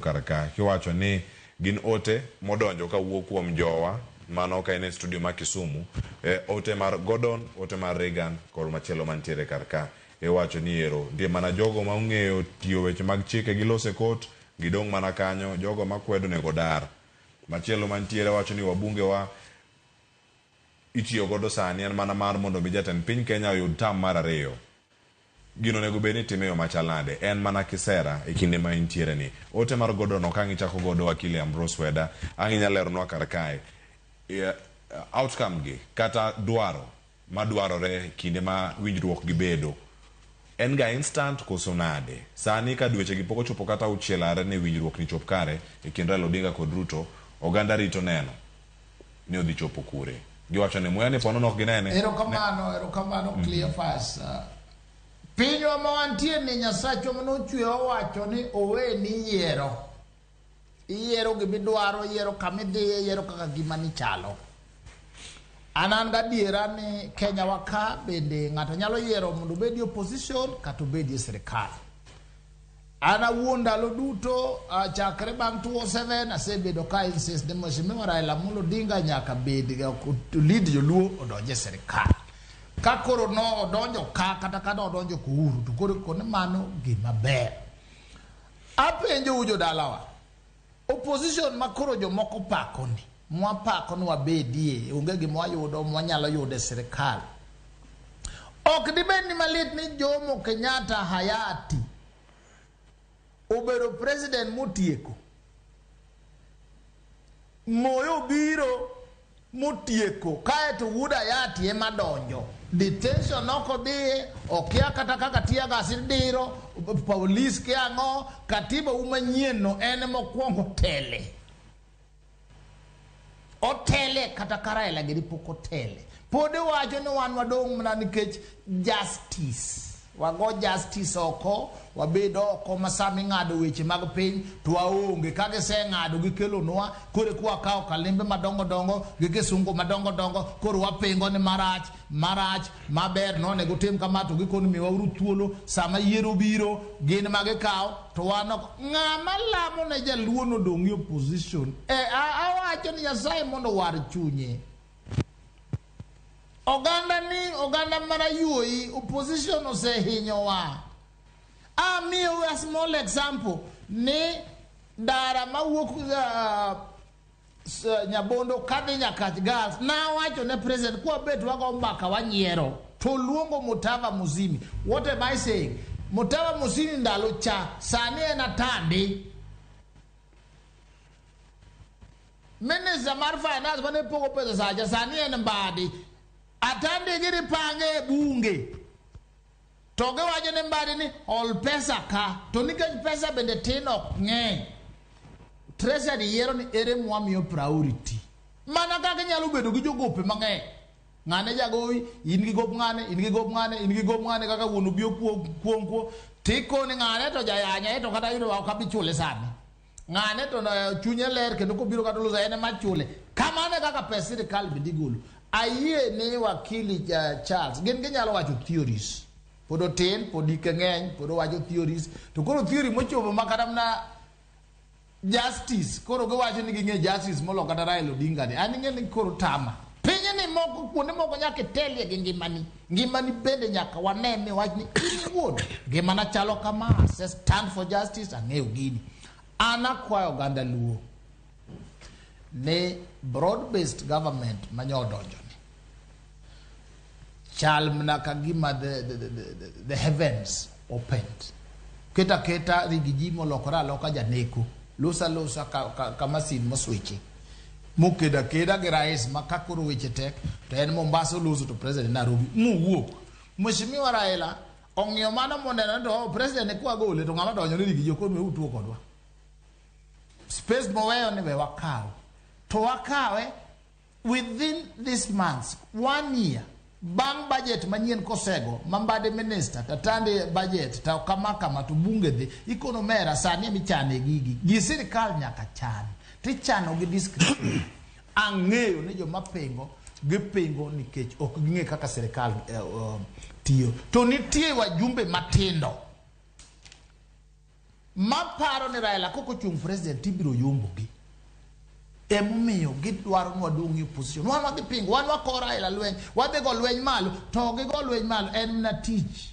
Kar ka kiwacho ni gin ote modonjo kawuok kuom jowa mano ka en e studio ma Kisumu, e, ote mar Gordon, ote mar Reagan kod machielo mantiere kar ka. Iwacho ni ero nitie mana jogo ma ong'eyo tiyo weche mag chike gi loso e kot, gidong' mana kanyo, jogo makwedo onego dar. Machielo mantiere wacho ni wabunge wa itiyo godo sani en mana mar mondo mi jatend piny Kenya oyud tam mar ariyo. Gino onego bed ni itime e yo machal nade? En mana kisera e kinde ma intiere ni. Ote mar Gordon ok ang' ichako godo Wakili Ambrose Weda, ang' inyalo leronwa kar kae outcome gi kata dwaro madwarore kinde ma winjruok gi bedo en ga instant koso nade? Sani ka dweche gi pok ochopo kata auchiel are ne winjruok ni chop kare e kind Raila Odinga kod Ruto, oganda rito neno ni odhi chopo kure. Giwacho ni muya ni ponono ok ginene. Erokamano, erokamano Cleophas. Pinywa ma wantie ni Nyasachwa mane ochweyo owacho ni oweni yiero. Iyiero gima idwaro, iyiero kama idhiye, iyiero kaka ngimani chalo. An an gadiera ni Kenya wa ka bende ng'ato nyalo yiero mondo obedi opposition kata obedi e sirikal. An awuon ndalo duto chakre bang' 2007 asebedo ka insist ni Mheshimiwa Raila Amolo Odinga nyaka bed lead joluo odonj e sirikal. Ka koro no odonjo ka kata ka nodonjo Kouru to koro kone mano gima ber. Apenjo u jodalawa, opposition ma koro jomoko pako ni, mwapako ni wabedie, onge gima wayudo mwanyalo yudo e sirikal. Ok dibed ni malit ni Jomo Kenyatta hayati obedo president motieko. Moi obiro motieko kaeto wuod Hayati ema donjo. Detention ok odhiye, okia kata kaka tear gas idiro, police kia ang'o, katiba u manyien no en ema okwongo tele. Otele kata ka Raila gini pok otele. Pod iwacho ni wan wadong' mana nikech justice. Wago justice oko, wabed oko ma sama ing'ado weche mag piny to waonge. Ka giseng'ado gikelonwa, koro eka wakawo kalimbe madongo dongo gi kisungu madongo dongo, koro wapingo ni marach, marach, maber nonego utim kama to gikoni miwauru thuolo sama yiero biro gin ma gikawo to wan ok. Ng'ama lamo ne jaluo nodong' e opposition. E, awacho ni Nyasaye mondo owar chunye. Oganda ni oganda mana yuoyi, opposition osehinyowa. Amiyou a small example ni ndara mawuok Nyabondo kadhi Nyakach Girls, nawacho ne president kwabet wago mbaka wanyiero to luongo Mutava Musimi. What am I saying? Mutava Musimi ndalo cha sani en atandi. Minister mar finance mane pogo pesa sacha sani en Mbadi. Atandi giri pange e bunge. To giwacho ne Mbadi ni ol pesa ka. To nikech pesa bende tin ok ng'eny. Treasury yiero ni ere mwamiyo priority. Mana kaka inyalo bedo gi jogope mang'eny. Ng'ane jagowi, in gi gop ng'ane, in gi gop ng'ane, in gi gop ng'ane kaka wuon obi okuong kuo. Tikoni ng'ane to jayanya to kata yudo ok abi chule sani. Ng'ane to chunye ler kendo kobiro kata oloso en ema chule. Kamano e kaka pes sirikal bende igolo. Ayie ni wakili Charles gin ginyalo wacho theories. Pod otin, pod hike ng'eny, pod owacho theories. To koro theory mochopo ma kata mana justice, koro giwacho ni ging'e justice molo kata Raila Odinga ni. An ing'e ni koro tama. Pinyni moko, kuonde moko nyaka itelie gi ngimani. Ngimani bende nyaka wane mi wach ni in iwuon ngimana chalo kama, ase stand for justice, ang'eyo gini. An akwayo oganda Luo ni broad based government manyo odonjo ni chal mana ka gima the heavens opened. Keta keta rigiji molokore aloka janeko. Losa losa ka masin moswichi. Mokedo akeda gi rais ma ka koro weche tek to en Mombasa oloso to president Nairobi mowuok. Mheshimiwa Raila ong'iyo mano moneno ni to oh, president kwa gole to ng'ama donjo ni rigiji ok onwe utuo kodwa. Space moweyo ni we wakaw. To wakawe within this months, 1 year, bang' budget manyien kosego, ma Mbadi minister, tatande budget, to kama kama, to bunge dhi, ikono mera sani emichane gigi. Gi sirikal nyaka chan. Tichano gi discretion. Ang'eyo ni joma pingo, gipingo nikech ok ging'e kaka sirikal tiyo. To nitie wajumbe matindo. Maparo ni Raila kok ochung' president tibiro yombogi. Emomiyo gidwaro ni wadong' e opposition. Wan wadhi pingo, wan wako Raila lweny, wadhi go lweny malo, to gigo lweny malo en mana tich.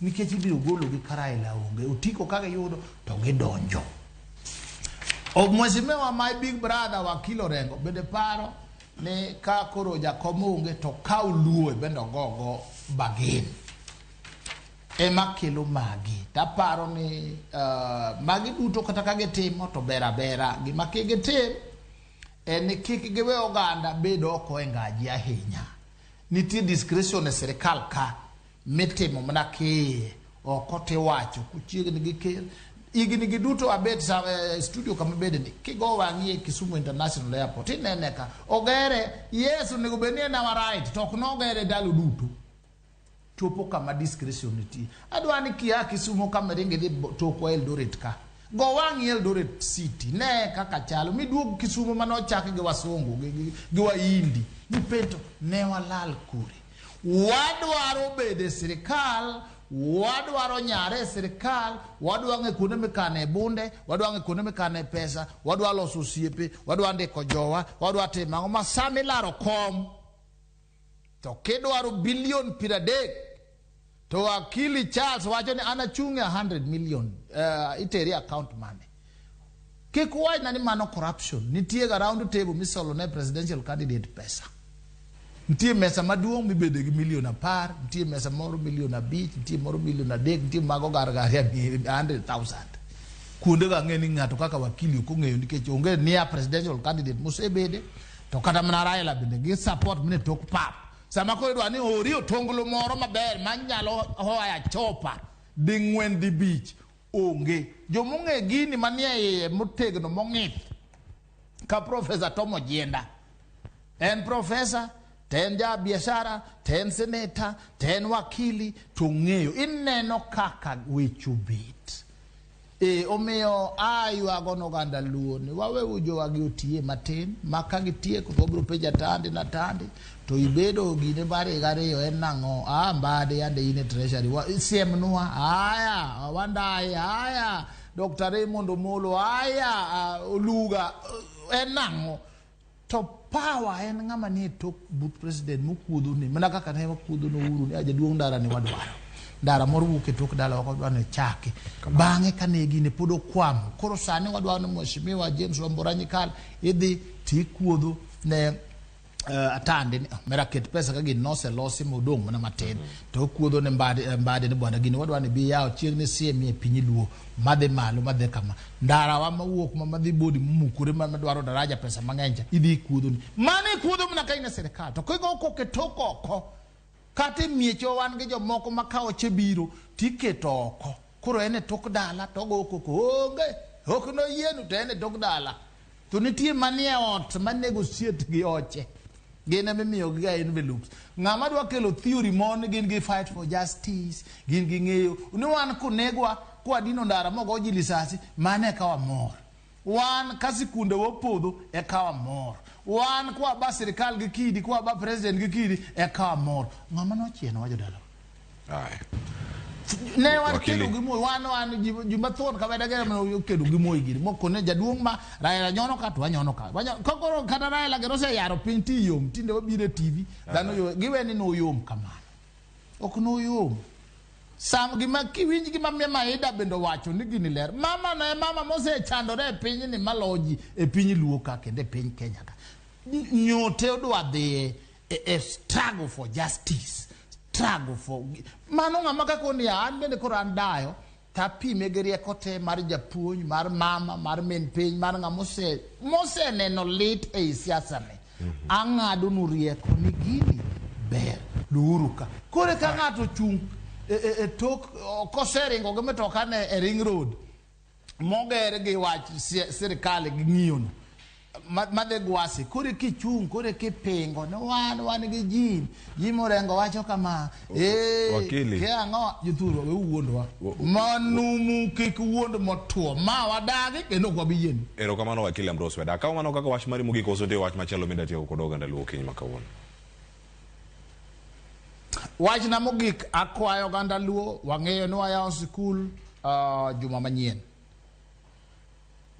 Nikech ibiro gologi ka Raila onge. Otiko ka giyudo to gidonjo. Mheshimiwa my big brother Wakil Orengo bende paro ni ka koro jakom onge to kaw Luo bende ogogo bagin. Ema kelo magi. Taparo ni magi duto kata ka gitimo to ber abera. Gima kik gitim en ni kik giwe oganda bed oko e ngaji ahinya. Nitie discretion e sirikal ka mitimo mana kiye oko tiwacho kuchiegni gi ker. Higni gi duto abet e studio kama bede ni kigo wang'i e Kisumu International Airport inene ka ogere. Yes, onego bed ni en our right to ok nogere ndalo duto. Chopo kama discretion nitie. Adwa ni kia Kisumu kama ringi dhi tokwa Eldoret ka. Go wang'i Eldoret City, ne kaka chalo. Miduog Kisumu mane ochak gi wasungu gi Wahindi. Nipenjo ne walal kure. Wadwaro bedo e sirikal, wadwaro nyare e sirikal, wadwa ng'e kuonde mikane bunde, wadwa ng'e kuonde mikane pesa, wadwa loso osiepe, wadwa ndiko jowa, wadwa timo ang'o ma sama ilaro kom to kidwaro bilion 30 to Wakili Charles wacho ni an achung' e 100 million iteri account mane. Kik uwachna ni mano corruption. Nitie ga round table misolo ne presidential candidate pesa. Nitie mesa maduong' mibede gi milion 10, nitie mesa moro milion 5, nitie moro milion 3, nitie mago gar gar ya 100,000. Kuonde go ang'e ni ng'ato kaka wakili ok ong'eyo nikech onge nia presidential candidate mosebede to kata mana Raila bende gi support mine tok pap. Sama koro idwa ni ori otonglo moro maber manyalo hoya chopa ding'wen dibich onge. Jomong'e gini manie iye motegno mong'ith ka Professor Tom Ojienda. En professor, to en ja biashara, to en senator, to en wakili, to ong'eyo. Ineno kaka weche obet. Omiyo aywago n'oganda Luo ni waweuru jowagi otiye matin ma ka gitieko to wabiro penjo Atandi na Atandi to ibedo gine mar higa 2 en nang'o? Ah, Mbadi yande in e treasury. Siemnwa. Aya, Wandayi, aya, Dr. Raymond Omolo, aya, Oluga, en nang'o? To power en ng'ama nie tok but president mokuodho ni mana kaka ne wakuodho ne Uhuru ni jaduong' ndara ni wadwaro. Ndara moro wuok e tok dala wadwaro ni chake. Bang'e kane gine pod okwamo. Koro sani wadwaro ni Mheshimiwa James Wambura Nyikal idhi tikuodho ne Atandi ni mera ket pesa ka gini noselosi modong' mana matin. To okuodho ne Mbadi ni bwana gini wadwa ni bi yawo chieng' ni siemie piny Luo madhi malo madhi kama. Ndarawa mawuok ma madhi bodi momukore madwaro daraja pesa mang'eny cha idhi ikuodho ni. Mano ikuodho mana ka in e sirikal. To kigo koko e tok oko kata e miechewa wan gi jomoko ma ka oche biro tiketo oko. Koro en e tok dala to ogo koko onge ok noyienu to en e tok dala. To nitie manie ot ma negotiate gi oche. Gin ema imiyogi ga envelopes. Ng'ama dwa kelo theory moro ni gin gi fight for justice, gin gi ng'eyo ni wan konegwa kwadino ndara mogo ji lisasi, mano eka wamor. Wan ka sikunde opodho eka wamor. Wan kwaba sirikal gi kidi, kwaba president gi kidi eka wamor. Ng'ama nochienowa jodalawa? Aya. Ne wan kedo gi Moi, wan ji mathoth kabeda gere mane okedo gi Moi gini. Mokone jaduong' ma Raila nyono ka to wanyono ka. Ka koro kata Raila gero oseyaro piny ti yom, tinde wabiro e TV, dhano yo giwe ni noyom kamano. Ok noyom. Sam gima kiwinj gima Mama Ida bende owacho ni gini ler. Mama no e mama mosechandore e pinyni maloji e piny Luo ka kendo e piny Kenya ka. Nyote odwa dhiye e struggle for justice. Struggle for mano ng'ama ka koni an bende koro an dayo tapime gi rieko te mar japuonj mar mama mar min piny mar ng'ama moseneno lit ei siasa ni. Ang'ado nu rieko ni gini ber luuru ka. Koro ka ng'ato chung' e tok koseringo gi mitoka ne e ring road moger gi wach sirikal gi ng'iyo no madhi Gwasi koro kichung' koro kipingo ni wan gi ji Jim Orengo wacho kama Wakili. Ke ang'o jothurwa we wuondwa manumu kik wuond motuo ma wadagi kendo ok wabi yienu. Erokamano Wakili Ambrose Weda. Akawo mano kaka wach mari mogik koso nitie wach machielo mida tieko kod oganda Luo okinyi ma kawuono? Wachna mogik akwayo oganda Luo wang'eyo ni wayawo sikul juma manyien.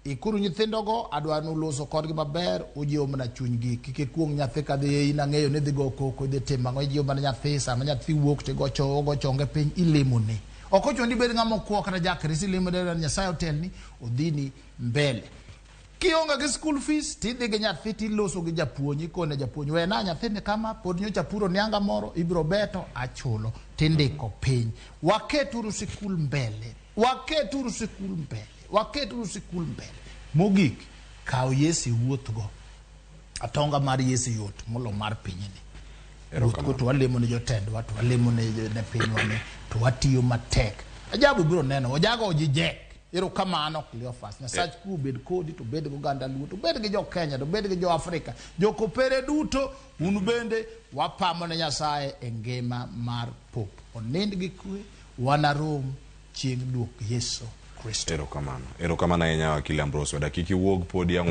Ikuru nyithindogo, adwa nuloso kodgi maber, ujiwo mana chunygi. Kik ikuong' nyathi kadhi in ang'eyo ni idhi go koko, idhi timo ang'o, ijiwo mana nyathi, sama nyathi wuok to igo cho, ogo chonge piny, ilemone. Ok ochuno ni ibed ng'ama okwo kata jakristo, ilemone Nyasaye otelni, odhini mbele. Kionge gi school fees, tidhi gi nyathi tiloso gi japuonj, ikone japuonj, wena nyathini kama, pod nyocha puro nianga moro, ibiro beto, achulo, tindiko piny. Waketuru sikul mbele, waketuru sikul mbele, waketuru sikul mbele. Mogik, kaw Yesu iwuothgo. Atonga mar Yesu yot molo mar pinyni. Wuothgo to walemo ne jotendwa, to walemo ne, ne pinywa ni, to watiyo matek. Ajabu biro neno, ojago ojijek. Erokamano Cleophas. Nyasach kwe obed kodi, to obed gi oganda Luo, to obed gi jo Kenya, to obed gi jo Afrika, jo Kopere duto, un bende wapamo ne Nyasaye e ngima mar Pope. Onind gi kwe, wanarom chieng' duok Yesu Kristo. Erokamano. Erokamano ahinya wakili Ambrose. Dakika iwuog podi ang'